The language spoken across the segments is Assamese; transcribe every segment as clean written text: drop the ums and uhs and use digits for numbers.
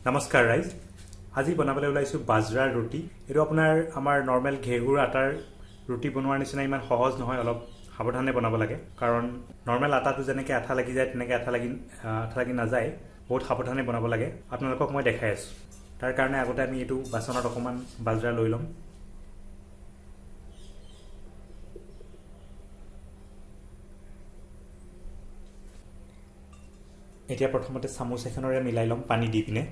নমস্কাৰ ৰাইজ, আজি বনাবলৈ ওলাইছোঁ বাজৰাৰ ৰুটি। এইটো আপোনাৰ আমাৰ নৰ্মেল ঘেঁহুৰ আটাৰ ৰুটি বনোৱাৰ নিচিনা ইমান সহজ নহয়, অলপ সাৱধানে বনাব লাগে। কাৰণ নৰ্মেল আটাটো যেনেকৈ আঠা লাগি যায়, তেনেকৈ আঠা লাগি নাযায়। বহুত সাৱধানে বনাব লাগে। আপোনালোকক মই দেখাই আছোঁ। তাৰ কাৰণে আগতে আমি এইটো বাচনত অকণমান বাজৰা লৈ ল'ম। এতিয়া প্ৰথমতে চামুচ এখনেৰে মিলাই ল'ম পানী দি পিনে।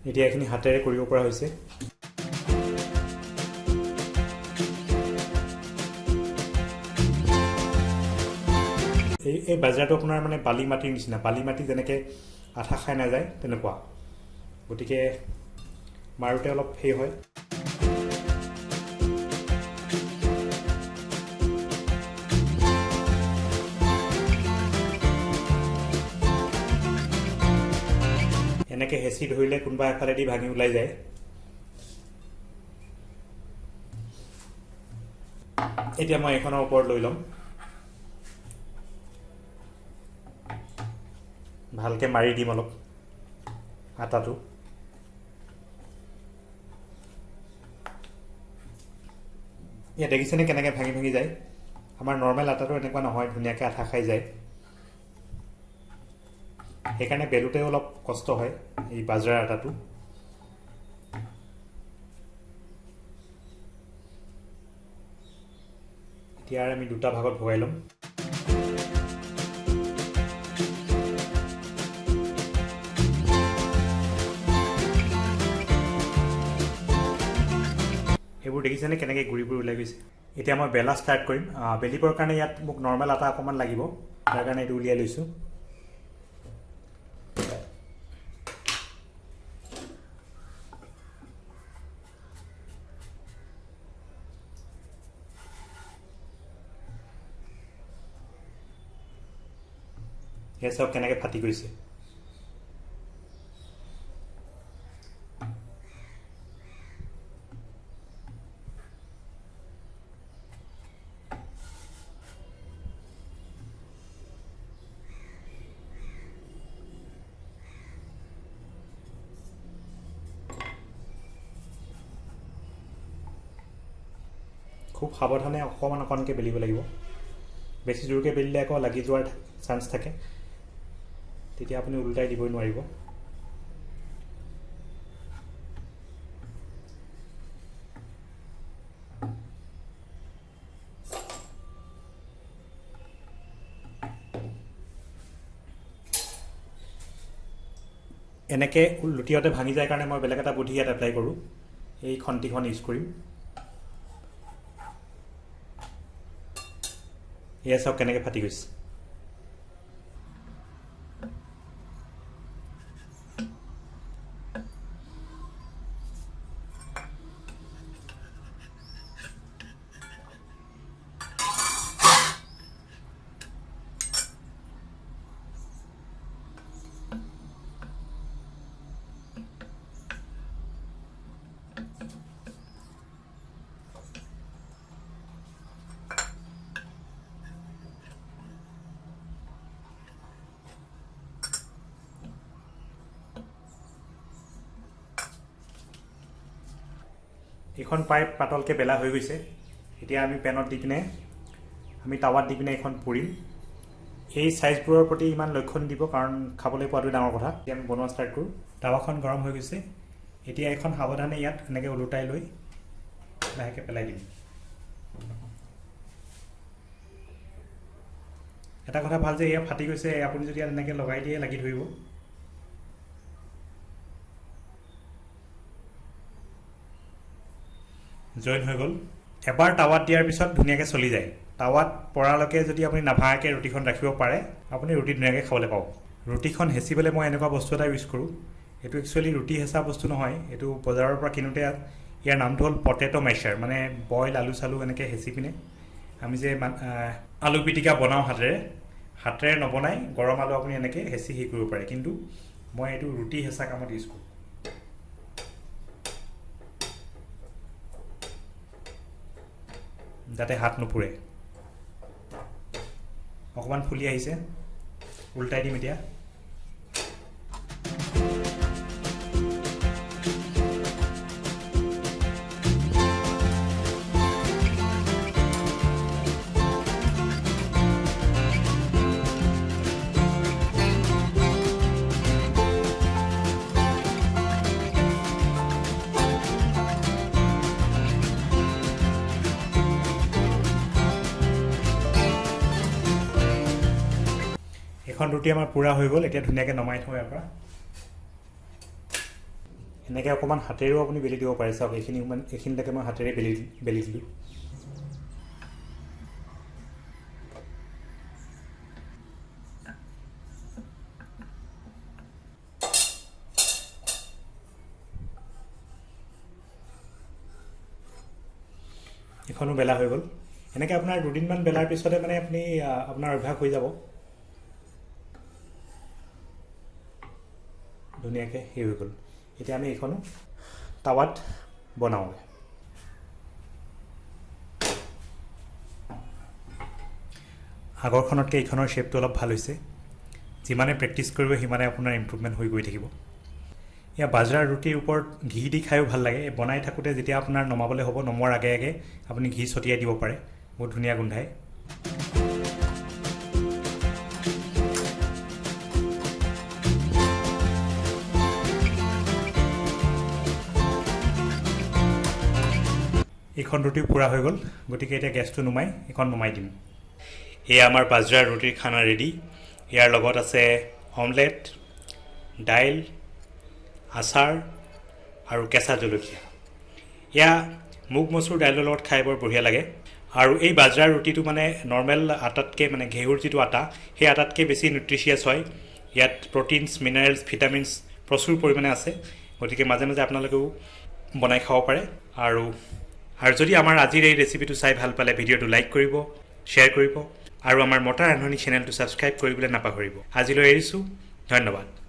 এতিয়া এইখিনি হাতেৰে কৰিব পৰা হৈছে। এই বাজৰাটো আপোনাৰ মানে বালি মাটিৰ নিচিনা। বালি মাটি যেনেকৈ আঠা খাই নাযায়, তেনেকুৱা। গতিকে মাৰোঁতে অলপ সেই হয়। এনেকৈ হেঁচি ধৰিলে কোনোবা এফালেদি ভাঙি ওলাই যায়। এতিয়া মই এইখনৰ ওপৰত লৈ ল'ম। ভালকৈ মাৰি দিম অলপ আটাটো। ইয়াত দেখিছেনে কেনেকৈ ভাঙি ভাঙি যায়? আমাৰ নৰ্মেল আটাটো এনেকুৱা নহয়, ধুনীয়াকৈ আঠা খাই যায়। সেইকাৰণে বেলোতেও অলপ কষ্ট হয় এই বাজৰাৰ আটাটো। এতিয়া আমি দুটা ভাগত ভগাই ল'ম। এইবোৰ দেখিছেনে কেনেকৈ গুড়িবোৰ ওলাই গৈছে? এতিয়া মই বেলা ষ্টাৰ্ট কৰিম। বেলিবৰ কাৰণে ইয়াত মোক নৰ্মেল আটা অকণমান লাগিব। তাৰ কাৰণে এইটো উলিয়াই লৈছোঁ। এয়া চাওক কেনেকৈ ফাটি গৈছে। খুব সাৱধানে অকণমান অকণমানকৈ বেলিব লাগিব। বেছি জোৰকৈ বেলিলে আকৌ লাগি যোৱাৰ চান্স থাকে, তেতিয়া আপুনি ওলোটাই দিবই নোৱাৰিব। এনেকৈ লুটিয়াওঁতে ভাঙি যায় কাৰণে মই বেলেগ এটা বুদ্ধি ইয়াত এপ্লাই কৰোঁ। এই খন্তিখন ইউজ কৰিম। এয়া চাওক কেনেকৈ ফাটি গৈছে। এইখন প্ৰায় পাতলকৈ বেলা হৈ গৈছে। এতিয়া আমি পেনত দি পিনে, আমি টাৱাত দি পিনে এইখন পুৰিম। এই চাইজবোৰৰ প্ৰতি ইমান লক্ষ্য নিদিব, কাৰণ খাবলৈ পোৱাটো ডাঙৰ কথা। এতিয়া আমি বনোৱা ষ্টাৰ্ট কৰোঁ। টাৱাখন গৰম হৈ গৈছে। এতিয়া এইখন সাৱধানে ইয়াত এনেকৈ ওলোটাই লৈ লাহেকৈ পেলাই দিম। এটা কথা ভাল যে এয়া ফাটি গৈছে। আপুনি যদি ইয়াত এনেকৈ লগাই দিয়ে, লাগি ধৰিব। জইন হৈ গ'ল। এবাৰ টাৱাত দিয়াৰ পিছত ধুনীয়াকৈ চলি যায়। টাৱাত পৰালৈকে যদি আপুনি নাভাঙাকৈ ৰুটিখন ৰাখিব পাৰে, আপুনি ৰুটি ধুনীয়াকৈ খাবলৈ পাব। ৰুটিখন হেঁচিবলৈ মই এনেকুৱা বস্তু এটা ইউজ কৰোঁ। এইটো একচুৱেলি ৰুটি হেঁচা বস্তু নহয়, এইটো বজাৰৰ পৰা কিনোতে ইয়াৰ নামটো হ'ল পটেট' মেছাৰ। মানে বইল আলু চালু এনেকৈ হেঁচি পিনে আমি যে আলু পিটিকা বনাওঁ হাতেৰে, হাতেৰে নবনাই গৰম আলু আপুনি এনেকৈ হেঁচি হেৰি কৰিব পাৰে। কিন্তু মই এইটো ৰুটি হেঁচা কামত ইউজ কৰোঁ। যাতে হাত নুপুৰে। অকণমান ফুলি আহিছে, উল্টাই দিম এতিয়া। এইখন ৰুটি আমাৰ পূৰা হৈ গ'ল। এতিয়া ধুনীয়াকৈ নমাই থওঁ ইয়াৰ পৰা। এনেকৈ অকণমান হাতেৰেও আপুনি বেলি দিব পাৰে। চাওক, এইখিনিলৈকে মই হাতেৰে বেলি দিলোঁ। এইখনো বেলা হৈ গ'ল। এনেকৈ আপোনাৰ দুদিনমান বেলাৰ পিছতে মানে আপুনি আপোনাৰ অভ্যাস হৈ যাব। ধুনীয়াকৈ হেৰি হৈ গ'ল। এতিয়া আমি এইখনো টাৱাত বনাওঁগৈ। আগৰখনতকৈ এইখনৰ শ্বেপটো অলপ ভাল হৈছে। যিমানে প্ৰেক্টিছ কৰিব সিমানে আপোনাৰ ইম্প্ৰুভমেণ্ট হৈ গৈ থাকিব। এয়া বাজৰাৰ ৰুটিৰ ওপৰত ঘি দি খায়ো ভাল লাগে। এই বনাই থাকোঁতে যেতিয়া আপোনাৰ নমাবলৈ হ'ব, নমোৱাৰ আগে আগে আপুনি ঘি ছটিয়াই দিব পাৰে, বহুত ধুনীয়া গোন্ধায়। এইখন ৰুটিও পূৰা হৈ গ'ল, গতিকে এতিয়া গেছটো নুমাই এইখন নুমাই দিম। এয়া আমাৰ বাজৰাৰ ৰুটিৰ খানা ৰেডি। ইয়াৰ লগত আছে অমলেট, দাইল, আচাৰ আৰু কেঁচা জলকীয়া। এয়া মুগ মচুৰ দাইলৰ লগত খাই বৰ বঢ়িয়া লাগে। আৰু এই বাজৰাৰ ৰুটিটো মানে নৰ্মেল আটাতকৈ, মানে ঘেঁহুৰ যিটো আটা, সেই আটাতকৈ বেছি নিউট্ৰিচিয়াছ হয়। ইয়াত প্ৰ'টিনছ, মিনাৰেলছ, ভিটামিনছ প্ৰচুৰ পৰিমাণে আছে। গতিকে মাজে মাজে আপোনালোকেও বনাই খাব পাৰে। আৰু আৰু যদি আমাৰ আজিৰ এই ৰেচিপিটো চাই ভাল পালে ভিডিঅ'টো লাইক কৰিব, শ্বেয়াৰ কৰিব আৰু আমাৰ মতা ৰান্ধনী চেনেলটো ছাবস্ক্ৰাইব কৰিবলৈ নাপাহৰিব। আজিলৈ এৰিছোঁ, ধন্যবাদ।